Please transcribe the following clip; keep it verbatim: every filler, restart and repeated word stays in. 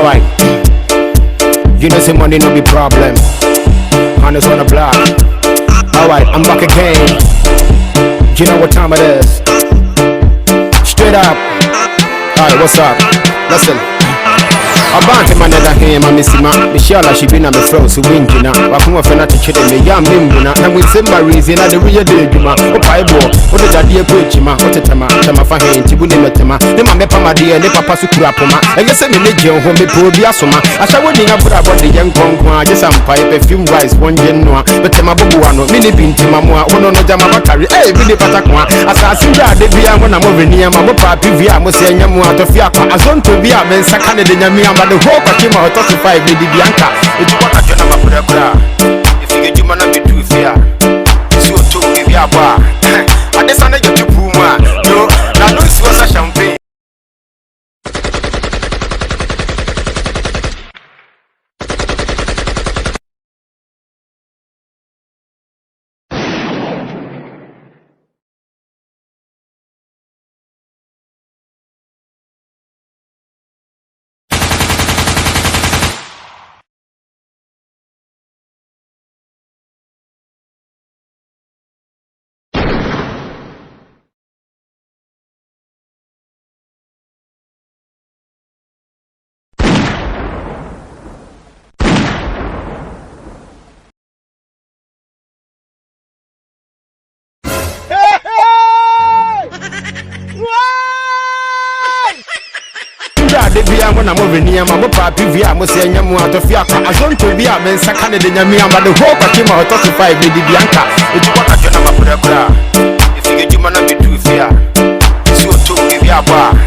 Alright. You know say money no be problem. Honest on the block. Alright, I'm back again. You know what time it is. Straight up. Alright, what's up? Listen. Ɔbaa nhema na ɛda he ma mesi ma. Mehyia la hye bi na mefrɛ wo sɛ woangyina. W'akoma fɛ no akyekyere me, yɛ a memmu na. Na wo nsɛm ba reason na de woyɛ de adwuma. Wo paebɔ, wo de dadeɛ kɔ akyi ma. Wo tete ma, tete ma fa he nti wo ne me tema. Ne ma mɛpa m'adeɛ, ne papa so kura poma. Ɛnyɛ sɛ m'ani gye wo ho, mepɛ obi asoma. Ahyɛwo ne abrabɔ de yɛ nkɔnkɔn a, gye sɛ mpaeɛ, perfume rice, wɔngye nnoa. Mete m'aboboano, me ne bi nti m'amoa. Wo no no gya m'abakari, ei, bi ne pata ko a. Asase wura de bia mo na mo veni ama, mo papi via mo sɛ nya mo atɔ fie akwa. Azonto bi a me nsa ka ne de nyame ama, the whole kwakye ma hotɔ so five ne de bi anka. Etu kwa ka jona ma kura kura. Efi ke juma na me tu fia. Su to ke bi abɔ a. Adesa ne je tu pu ma. Yo, na no si wasa champagne. Wura de bia mo na mo veni ama, mo papi via mo sɛ nya mo atɔ fie akwa. Azonto bi a me nsa ka ne de nyame ama, the whole kwakye ma hotɔ so five ne de bi anka. Etu kwa ka jona ma kura kura. Efi ke juma na me tu fia. Su to ke bi abɔ a.